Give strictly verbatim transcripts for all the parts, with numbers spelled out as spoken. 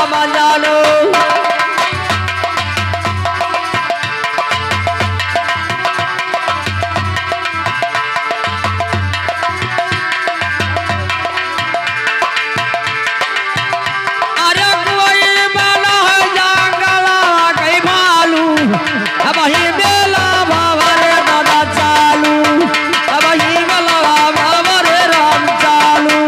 मांजालो। अरे कोई बला है जंगला कई भालू, अब ही बेला बाबा रे दादा चालू, अब ही बेला बाबा रे राम चालू।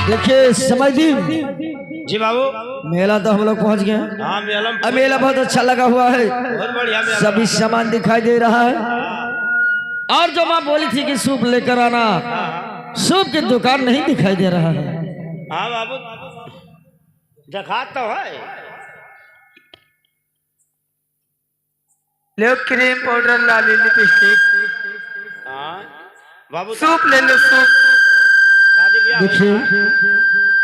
देखिए समय दी। जी बाबू। मेला तो हम लोग पहुंच गए हैं। हाँ, मेला में अब मेला बहुत अच्छा लगा हुआ है। बहुत बढ़िया मेला। सभी सामान दिखाई दे रहा है। और जो माँ बोली थी कि सूप लेकर आना, सूप की दुकान नहीं दिखाई दे रहा है। हाँ बाबू, दिखात तो है। लो क्रीम पाउडर, लाली लिपस्टिक। हाँ, बाबू। सूप ले लो, सूप। शादी ब्याह देखिए, होता है।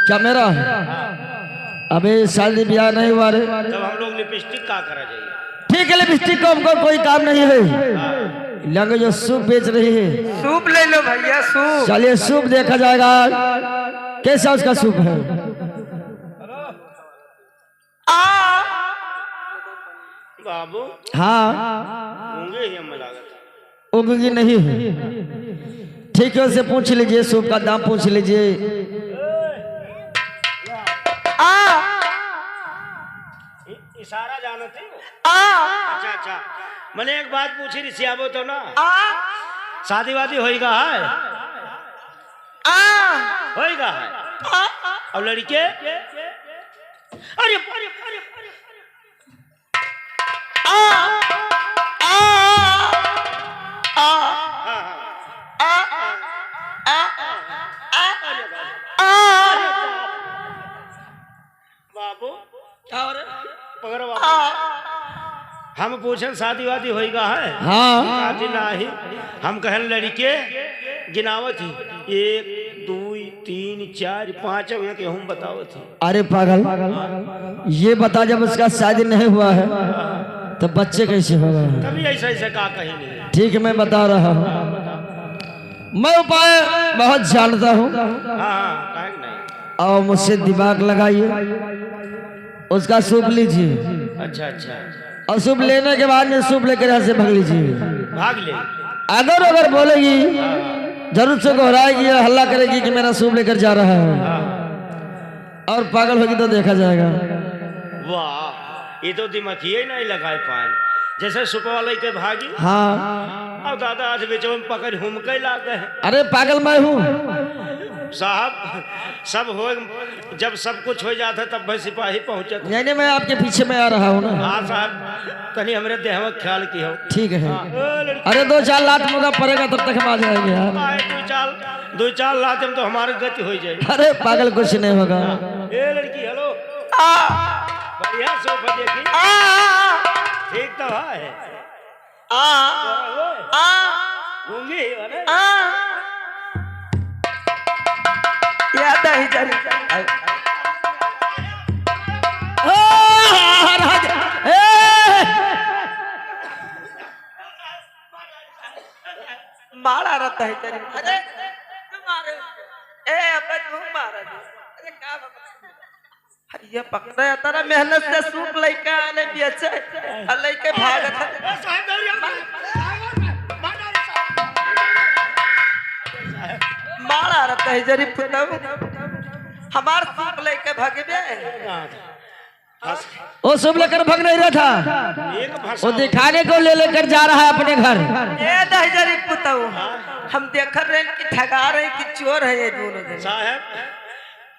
क्या मेरा है? हाँ। अबे शादी ब्याह नहीं हुआ रे। तब हम लोग लिपस्टिक का करा जाइए? ठीक है, लिपस्टिक को हमको कोई काम नहीं है। हाँ। लगे जो सूप बेच रही है। सूप ले लो भैया, सूप। चलिए सूप देखा जाएगा, कैसा उसका सूप है। आ। बाबू। हाँ। गूंगे ही हमें लागत। वो गूंगी नहीं है। ठीक है, उससे पूछ लीजिए, सूप का दाम पूछ लीजिए। आ। इ-, इशारा जानत है? आ। अच्छा, अच्छा। मने एक बात पूछी, रिसियाबो तो ना। आ। शादी वादी होइगा है? आ। होइगा है। आ। और लड़के? अरे, अरे, अरे, अरे। आ, आ, आ, हाँ, हाँ। आ, आ, आ, आ। अरे बाबू। बाबू। क्या हो रहा है? पकड़ो बाबू। आ। हम पूछेन शादी वादी होइगा है? हाँ। शादी नाही। हम कहन लड़के गिनावत ही, एक, दुई, तीन, चार, पाँच, अब यहाँ के हम बतावत ही। अरे पागल, ये बता, जब उसका शादी नहीं हुआ है तो बच्चे कैसे होगा? तभी ऐसा ऐसा का कहीं नहीं। ठीक है, मैं बता रहा हूँ, मैं उपाय बहुत जानता हूँ। हाँ, हाँ, काहे कि नहीं? और मुझसे दिमाग लगाइए, उसका सूप लीजिए। अच्छा, अच्छा। और सूप लेने के बाद में सूप लेकर यहाँ से भाग लीजिए। भाग ले। अगर, अगर बोलेगी, जरूर से गोहराएगी और हल्ला करेगी कि मेरा सूप लेकर जा रहा है, हाँ। और पागल होगी तो देखा जाएगा। वाह, ये तो दिमाग ही नहीं लगाए पाए। जैसे सुपवा लेके भागी। हाँ। अब दादा आज बीच में पकड़ हुमके लागे है। अरे पागल मैं हूँ। साहब, सब हो, जब सब कुछ हो जाता है, तब भाई सिपाही पहुंचत है। नहीं, नहीं, मैं आपके पीछे में आ रहा हूँ ना। हाँ साहब, तनी हमरे देह में ख्याल की हो। ठीक है। हाँ। ए, लड़की। अरे, दो चार लात मुका पड़ेगा, तब तक हम आ जाएंगे यार। आए, दो चार, दो चार लात में तो हमारी गति हो जाएगी। अरे पागल, कुछ नहीं होगा। ए लड़की, हेलो। आ। बढ़िया सोफा देखी। आ। ठीक तो है। आ, आ, गूंगी ही बने। आ। या दही जरी। ओ, राज-, ए! मारा रहता है तेरी। अरे, तू मारे। ए, अबे तू मारा जी। अरे, का बात? अरे, ये पकड़े, तेरा मेहनत से सूप लइके आने बेचे, आ लइके भागत है। मारा रहता है जरी पुतऊ, हमार सूप लइके भागबे। वो सूप लेकर भाग नहीं रहा था, वो दिखाने को ले लेकर जा रहा है अपने घर। ए दही जरी पुतऊ, हम देख रहे हैं कि ठगा रहे हैं कि चोर है ये दोनों जने। साहब,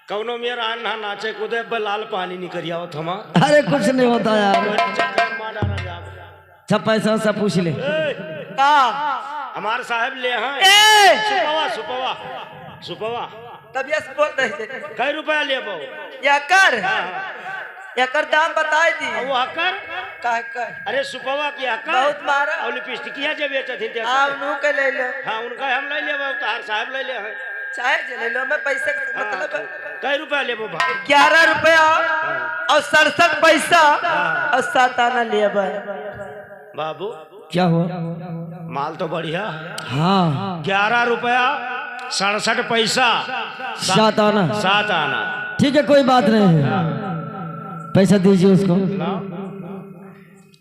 कौनो मेर आन ना नाचे कूदे, अब लाल पानी निकल आवत हमार। अरे कुछ नहीं होता यार। चक्कर मार डाला जाए। अच्छा पैसा वैसा पूछ ले। ए, का? हमार साहब ले हैं। ए! सुपवा, सुपवा, सुपवा। तब ये बोल रहे थे। कै रुपया लेबो? एकर? हाँ, हाँ। एकर दाम बताई दी। और वो हकर? का हकर? अरे सुपवा की हकर? बहुत मारा। और लिपस्टिकिया जे बेचत ही देखो। हाँ, उन्हों के ले लो। हाँ, उनका हम ले लेबो, तोहार साहब ले ले हैं। चाहे जे ले लो, हमें पैसे से हाँ, मतलब है। कै रुपया लेबो भाई? ग्यारह रुपया हाँ। और सड़सठ पैसा हाँ। और सात आना लेबे। बाबू, क्या हुआ? माल तो बढ़िया है। हाँ। ग्यारह रुपया सड़सठ पैसा, सात आना। सात आना। ठीक है, कोई बात नहीं है। पैसा दीजिए उसको। लाओ।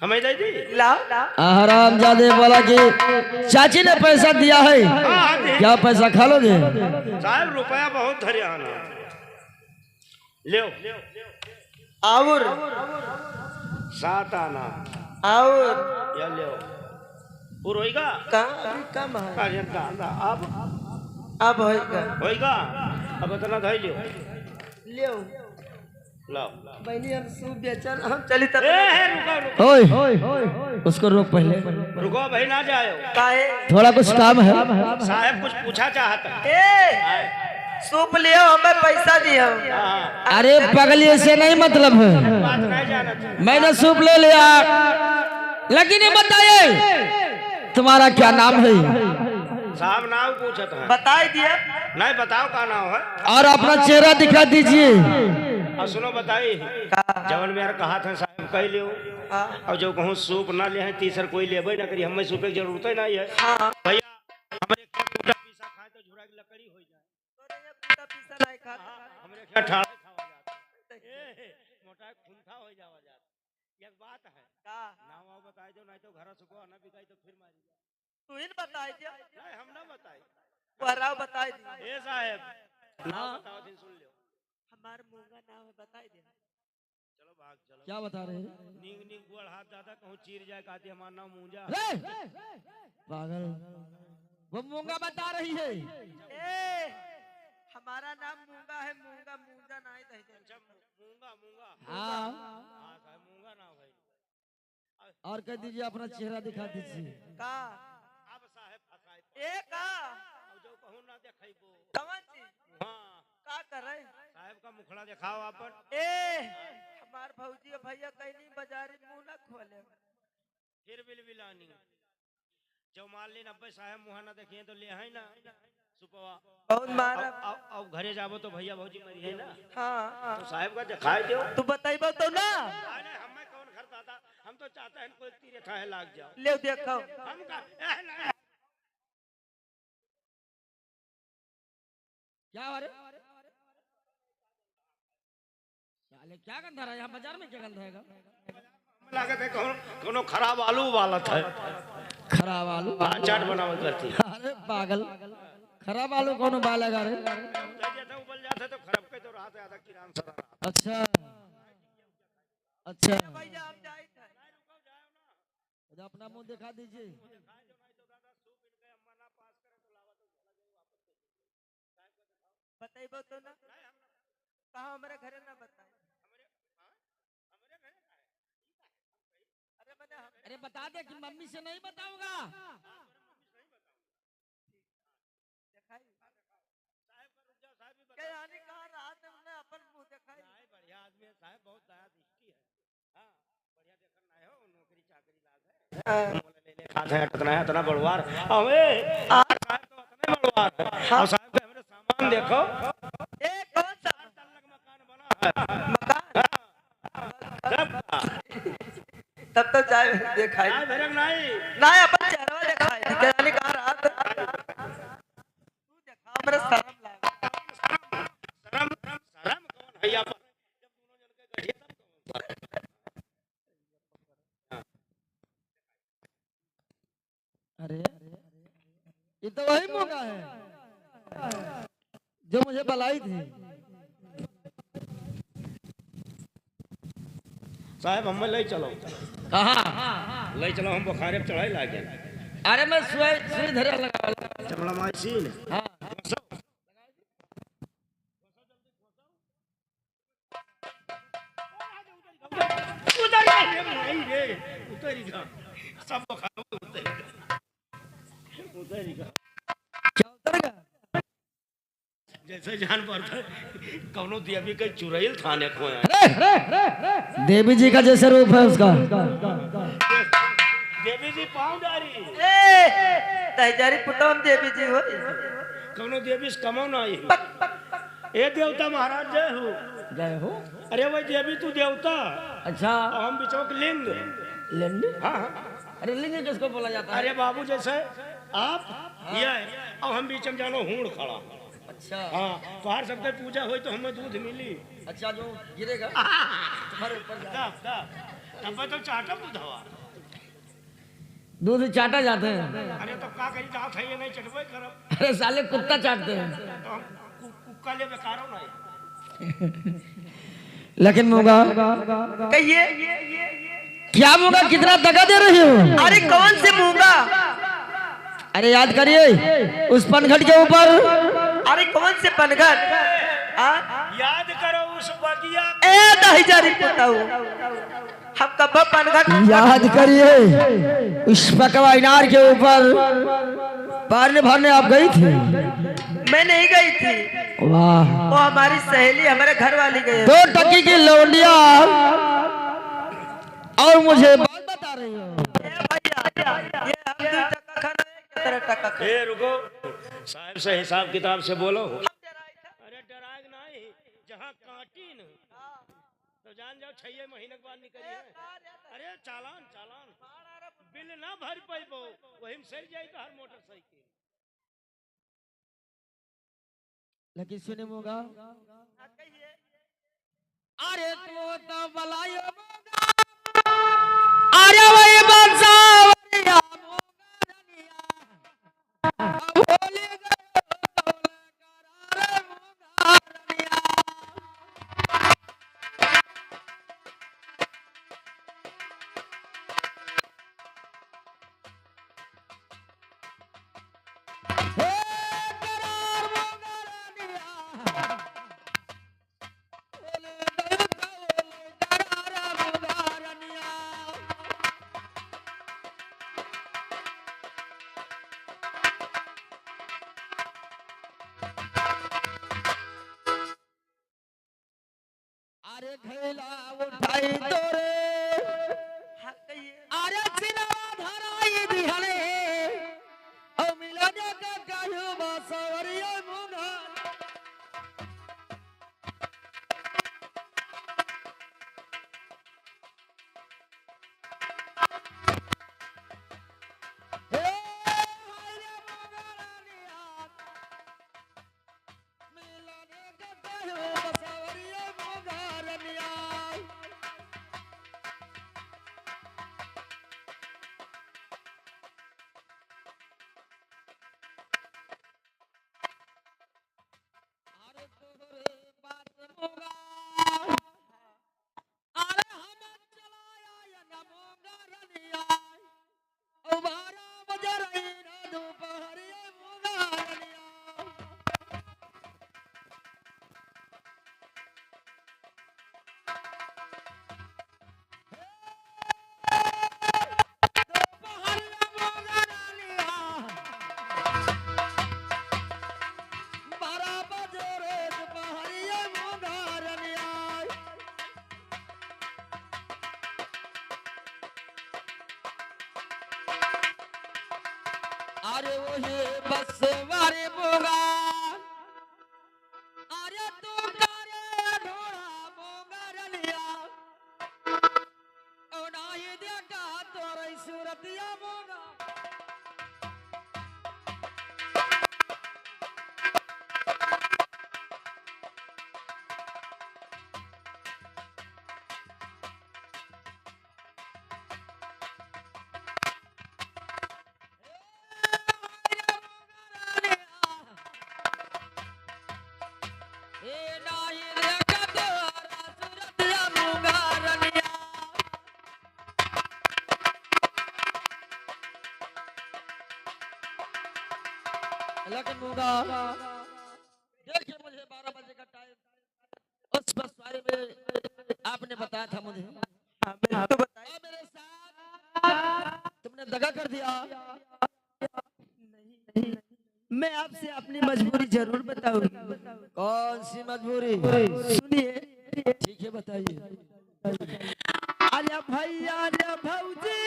हमें दे दी। लाओ। हरामजादे बोला कि चाची ने पैसा दिया है, हाँ, हाँ, दे। क्या पैसा खा लोगे? साहब, रुपया बहुत धरे आना। लेव। और? सात आना। और? या लेव। पूर होइगा? का? अभी कम है। अरे दादा, अब? अब होइगा। होइगा? अब इतना धई लियो। लेव। लाओ। बहनी, हम सूप बेचन, हम चली तब। ए, ए, रुको, रुको। ओए, उसको रोक पहले। रुको भाई, ना जाओ। काहे? थोड़ा कुछ काम है। साहब कुछ पूछा चाहता है। ए, सूप लियो, हमें पैसा दियो। हाँ। अरे पगली, ऐसे नहीं मतलब है। बात नहीं जानत। मैंने सूप ले लिया, लेकिन ये बताइए, तुम्हारा क्या नाम है? साहब नाम पूछत है। बताई दिया। नहीं, बताओ का नाम है। और अपना चेहरा दिखा दीजिए। और सुनो, बताई, का? जवन मेरा कहा था साहब कह लियो। हाँ। और जो कहूँ सूप ना ले हैं, तीसर कोई लेबे ना करी, हमें सूपे की जरूरत ही नहीं है। हाँ। भैया, हमारे एक टूटा पीसा खाए तो झुरा की लकड़ी हो जाए। तोरे ये टूटा पीसा नहीं खाता। हाँ, हमरे क्या ठाड़ा खावा जाता। ए, मोटा खून था हो जावा जाता। एक बात है। का? नाम आओ बताए दो, नहीं तो घर सुखो ना बिकाई तो फिर मारी। तू ही न बताई दे। नहीं, हम ना बताई। बहराव बताई दी। ए साहब, नाम हाँ। बताओ, दिन सुन लो। हमार मूंगा नाम है, बताई दे। चलो भाग, चलो। क्या बता रहे हैं? नीक, नीक गोड़ हाथ दादा कहूँ चीर जाए, कहती हमार नाम मूंजा। रे! पागल, वो मूंगा बता रही है। ए, हमारा नाम मूंगा है, मूंगा, मूंजा नहीं दे दे। अच्छा, मू-, मूंगा, मूंगा। हाँ। हाँ, साहब, मूंगा ना भाई। और कह दीजिए, अपना चेहरा दिखा दीजिए। का? अब साहेब फसाए। ए का? अब जो कहूँ ना देखाइबो। कवन चीज? हाँ। का करे? साहेब का मुखड़ा देखाओ आपन। ए, हमार भौजी और भैया कहीं नहीं बाजारी मुंह ना खोले। फिर बिलबिलानी। जो मान लीन अब्बे साहेब मुँह ना देखिए तो ले है ना सुपवा। बहुत मारा। अब, अब, अब घरे जाबो तो भैया भौजी मरी है ना। हाँ। तो साहेब का दिखाई दो। तू बताइबो तो ना। नहीं, नहीं, हमें कौन खरदाता? हम तो चाहते हैं कोई तीर था है लाग जाओ। ले देखो। हम का, ए, नहीं। क्या हो रे? साले क्या गंध रहा है यहाँ बाजार में, क्या गंध रहेगा? लागत है कौन, कौनो खराब आलू उबालत है। खराब आलू? हाँ, चाट बनावल करती। अरे पागल, खराब आलू कौन उबालेगा रे? उबल जाता है, उबल जाता है तो खराब के तो रात है, आधा किरान सरा रात। अच्छा, अच्छा। भैया, हम जाइत है। अच्छा, अपना मुंह दिखा दीजिए। बताइबो तो ना। कहाँ हमरे घरे ना बताए? अरे मने हम अरे बता दे कि मम्मी से नहीं बताऊंगा। देखाई। के जाने कहाँ रात में उन्हें अपन मुंह देखाई। नहीं, बढ़िया आदमी है साहब, बहुत दया दृष्टि है। हाँ, बढ़िया देखन ना हो, नौकरी चाकरी लाग है। हाँ। बोले, ले, ले, खात है, इतना है, इतना बड़वार। अबे, आ, साहब तो इतने बड़वार है। हाँ। और साहब के हमरे सामान देखो। ए, कौन सा? चार तल्ला का मकान बना है। मकान? हाँ। तब का? तब तो चाय देखाई। चाय भरक नहीं। ना, अपन चेहरा देखाई। के जाने कहाँ रात। तू देखा, हमरे शर्म लागे। शर्म, शर्म, शर्म कौन है यहाँ पर? अरे, ये तो वही मूंगा है जो मुझे बलाई थी। साहब, हमें ले चलो। कहाँ? ले चलो, हम बुखारे पे चढ़ाई लागे। अरे, मैं सुई, सुई धरे लगा। चमड़ा माई सीन। हाँ। उतरी रे, माई रे, उतरी गा। सब बखारो उतरी गा। उतरी गा। क्या उतरी गा? जैसे जान पड़ता है, कौनो देवी के चुड़ैल थाने खोया। देवी जी का जैसे रूप है उसका। देवी जी पाँव डारी। ए, तहजारी पुतौन देवी जी हो। कौनो देवी से कमो ना आई। ए देवता महाराज, जय हो। जय हो। अरे वही देवी तू देवता। अच्छा। और हम बिचौक लिंग। लिंग? हाँ, हाँ। अरे लिंग किसको बोला जाता है? अरे बाबू, जैसे आप, हाँ। ये है, और हम बीच में जानो हूड़ खड़ा। अच्छा। हाँ, तोहार सबके पूजा होई तो हमें दूध मिली। अच्छा, जो गिरेगा तुम्हारे ऊपर जाएगा। दा, दा। तब तो चाटब दूधवा। दूध चाटा जाते हैं। अरे तो का कही, जात है ये नहीं चटबे करब। अरे साले कुत्ता चाटते हैं। तो हम कु-, कुक्का ले बेकारो नहीं। लेकिन मूंगा, कहिए। क्या मूंगा, कितना दगा दे रहे हो? अरे कौन से मूंगा? अरे याद करिए उस पनघट के ऊपर। अरे कौन से पनघट? आ? याद करो उस बगिया। ए दहिजरी पुताऊ, हम कब पनघट? याद करिए उस पकवा इनार के ऊपर पारने भरने आप गई थी। मैं नहीं गई थी। वाह। वो हमारी सहेली, हमारे घर वाली गई। दो टकी की लौंडिया और मुझे बात बता रही हो। ए भैया, ये हम दो टका खाना है, कितना टका खाना? ए रुको, साहब से हिसाब किताब से बोलो। अरे डराएग नहीं, जहाँ काटी न। तो जान जाओ, छह महीने के बाद निकली है। अरे चालान, चालान। बिल ना भर पाइबो, वही में सर जाई तो हर मोटरसाइकिल। लेकिन सुने मूंगा। अरे तू तो बलायो मूंगा। अरे वही बादशाह अरे घैला उठाई तोरे। हाँ, कहिए। अरे चिलवा धराई दिहले। ओ मिलने का कहू बसवरियो मुंगा। अरे तोहरे बात मूंगा। अरे हम चलाया ये न मूंगा रनिया। ओ बारह बजे रही ना दोपहरिया मूंगा रनिया। अरे वही बस वारे बोगा। अरे तू करे ढोड़ा मोंगरलिया, ओ नाही देखा तोरई सूरतिया मोंगा। लेकिन मूंगा, देखिए, मुझे बारह बजे का टाइम, उस बस बारे में आपने बताया था मुझे। हाँ, मैंने तो बताया। और मेरे साथ तुमने दगा कर दिया। नहीं, नहीं, मैं आपसे अपनी मजबूरी जरूर बताऊंगी। कौन सी मजबूरी? सुनिए। ठीक है, बताइए। अरे भैया रे भौजी,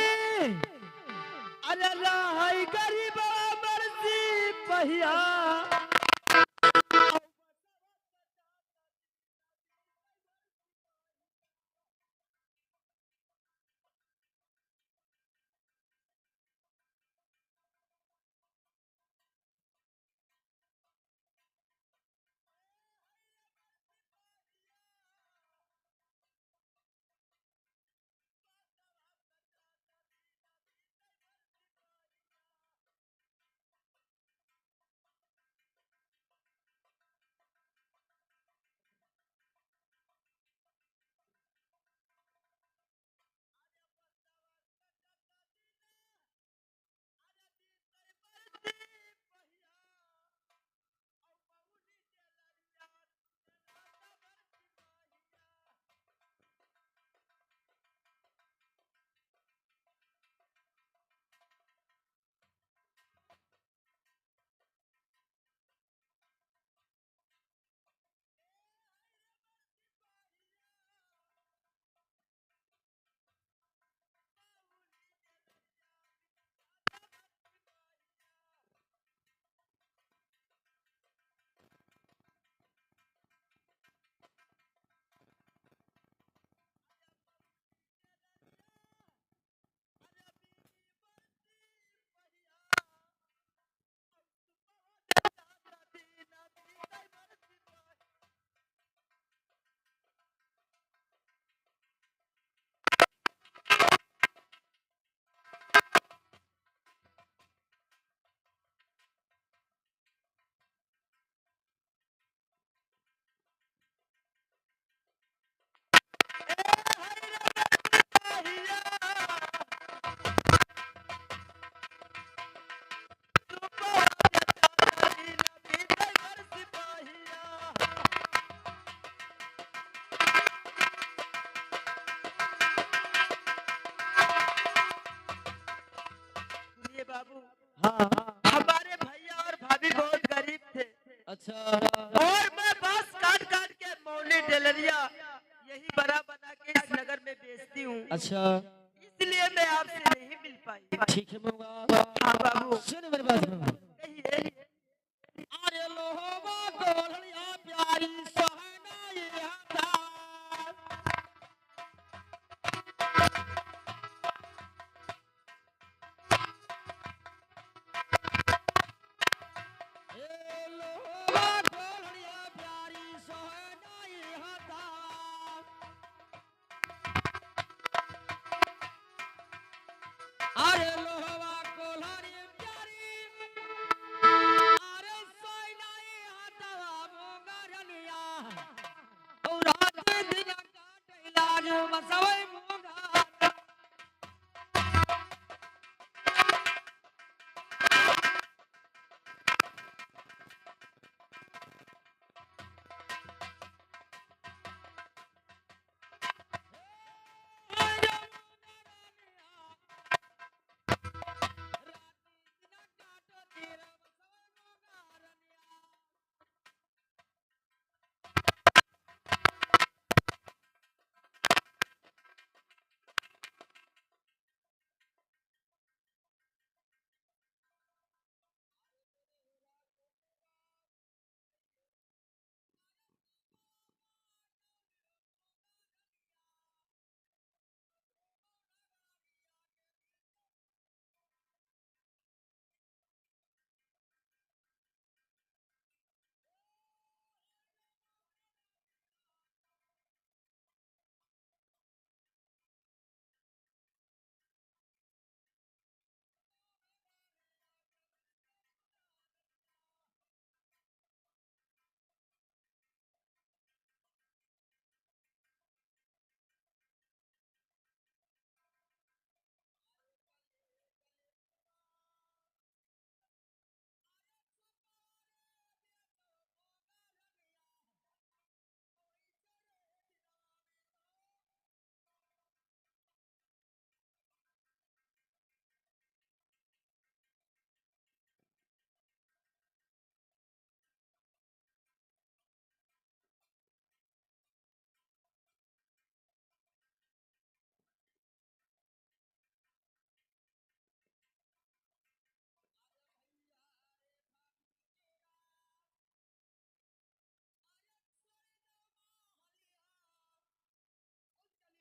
अरे रहई गरीब मर्जी पहिया। अच्छा। और मैं बांस काट काट के मौली डेलरिया यही बना बना के इस नगर में बेचती हूँ। अच्छा। इसलिए मैं आपसे नहीं मिल पाई। ठीक है मऊगा। हाँ बाबू। सुन मेरी बात। कहिए। अरे लोहवा कोल्हड़िया प्यारी सहनाई हता। ए लोहवा कोल्हड़िया प्यारी सहनाई हता। अरे लोहवा कोल्हड़ी प्यारी, अरे सहनाई हता मोंगरनिया। और रात दिन काटे लाग बसवई मोंगर।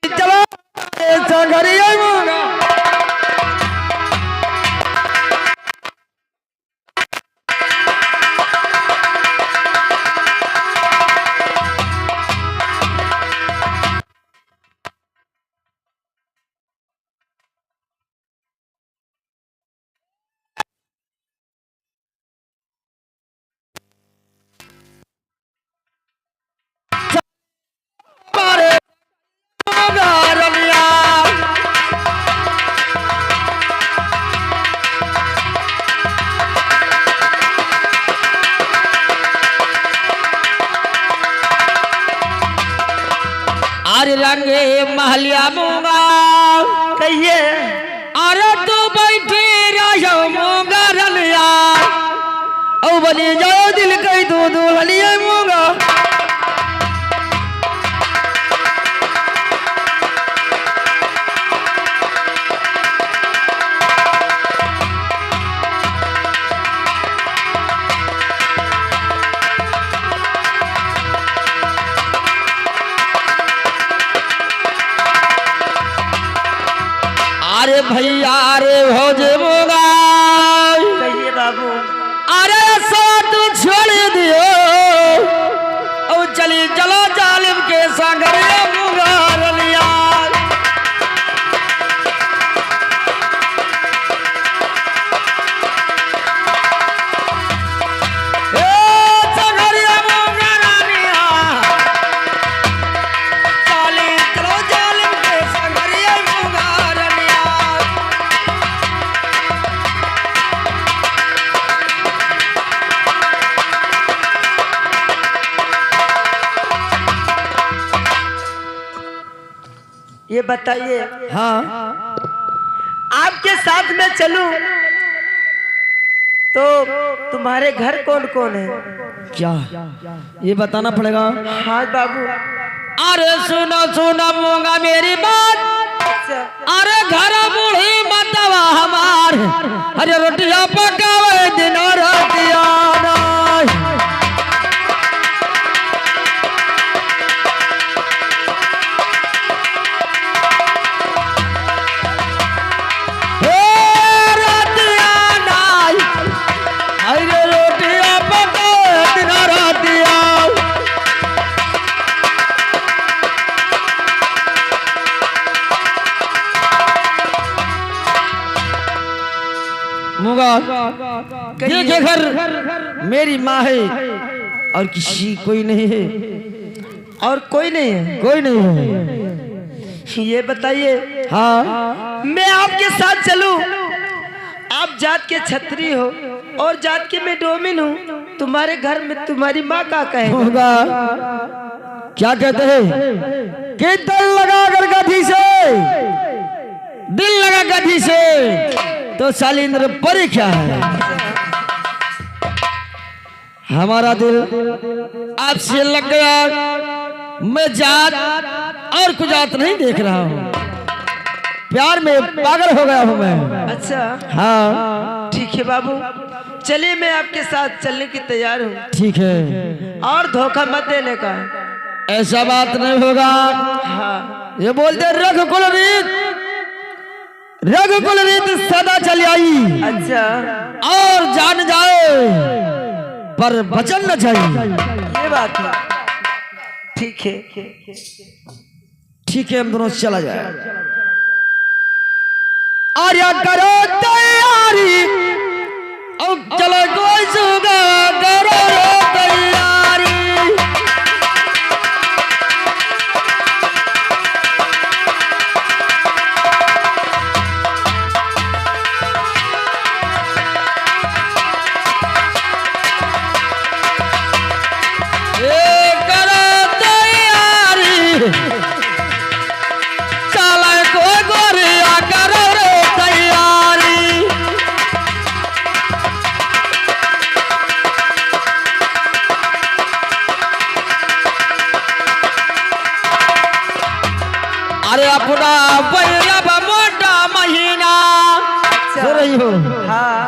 चलो, ए संगरिया मुंगा। अरे रंगे महलिया मुंगा। कहिए। अरे तू बैठी रहो मुंगा रलिया। औ बनी जाओ दिल कई तू दुल्हनिया मुंगा। अरे भैया, अरे भौज मुंगा। कहिए बाबू। अरे सब तू छोड़ दियो, औ चली चलो जालिम के संग रे मुंगा रलिया। ए संगरिया मुंगा रलिया। चाली चलो जालिम के संगरिया मुंगा रलिया। ये बताइए, हाँ। आपके साथ में चलूं तो तुम्हारे घर कौन कौन है? क्या ये बताना पड़ेगा? हाँ बाबू। अरे सुनो सुनो मूंगा मेरी बात। अच्छा। अरे घर बूढ़ी मतवा हमार, अरे रोटिया पकावे दिन रातिया ना। हे रातिया नाई, हाय रे रोटिया पकावे दिन रातिया। मूंगा, कहिए। ये घर मेरी माँ है और किसी कोई नहीं है। और कोई नहीं है? कोई नहीं है। ये बताइए, हाँ। मैं आपके साथ चलूं, आप जात के छत्री हो और जात के मैं डोमिन हूँ, तुम्हारे घर में तुम्हारी माँ का कहे? होगा। क्या कहते हैं कि दिल लगा अगर गधी से, दिल लगा गधी से, तो साली इंद्र परी क्या है? हमारा दिल आपसे लग गया, मैं जात और कुजात नहीं देख रहा हूँ, प्यार में पागल हो गया हूँ मैं। अच्छा। हाँ। ठीक है बाबू, चलिए मैं आपके साथ चलने की तैयार हूँ। ठीक है। और धोखा मत देने का। ऐसा बात नहीं होगा। हाँ। ये बोलते रघुकुल रीत, रघुकुल रीत सदा चली आई। अच्छा। और जान जाए पर वचन न जाई। ये बात है। ठीक है। ठीक है, हम दोनों चला जाए। आर्या करो तैयारी, अब चलो कोई सुगा करो रे तैयारी। ए करो तैयारी, चले को गोरिया करो रे तैयारी। अरे अपना भैया बा मोटा महीना। अच्छा। सो रही हो? हाँ।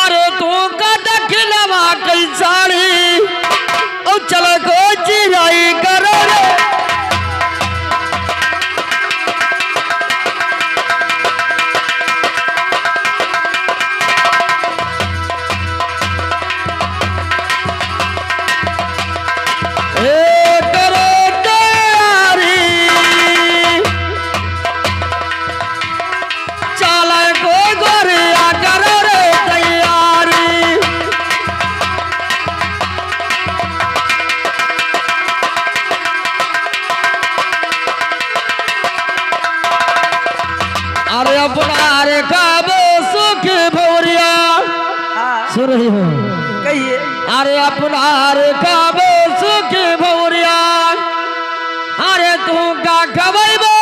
अरे तू का दखिलवा कई साड़ी, और चलो को चिराई करो रे। ए करो तैयारी, चाले को गोरिया करो रे तैयारी। अरे अपना रे खाबो सुख भौरिया। हाँ। सुन रही हो? कहिए। अरे अपना रे खाबो सुख भौरिया। अरे तू का खबैबो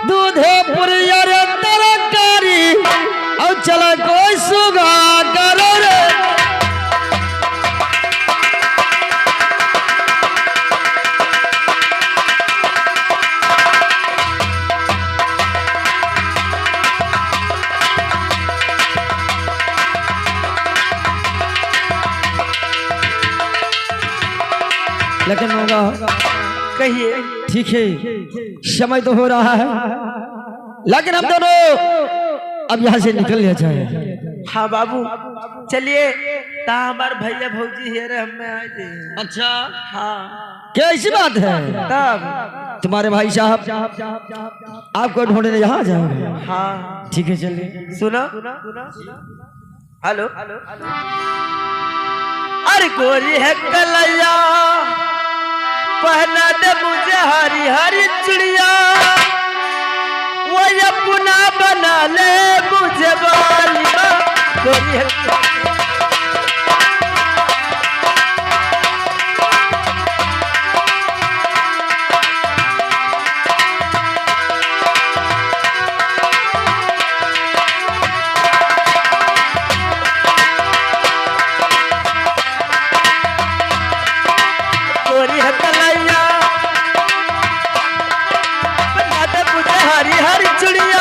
दूधे पुरिया रे तरकारी। और चला कोई सुगा करो रे। लेकिन मौगा, कहिए। ठीक है, समय तो हो रहा है, लेकिन हम दोनों अब यहाँ से निकल लिया जाए। हाँ बाबू, चलिए, ता हमार भैया भौजी हेरे हमें आ जाए। अच्छा, हाँ। कैसी बात है? तब तुम्हारे भाई साहब आपको ढूंढने यहाँ आ जाएंगे। हाँ। ठीक है, चलिए। सुनो। हेलो। अरे गोरी है कलैया, पहना दे मुझे हरी हरी चुड़िया, वो अपना बना ले मुझे बालिया। गोरी है हरी है तलैया, राजा पूछे हरी हरी चूड़िया।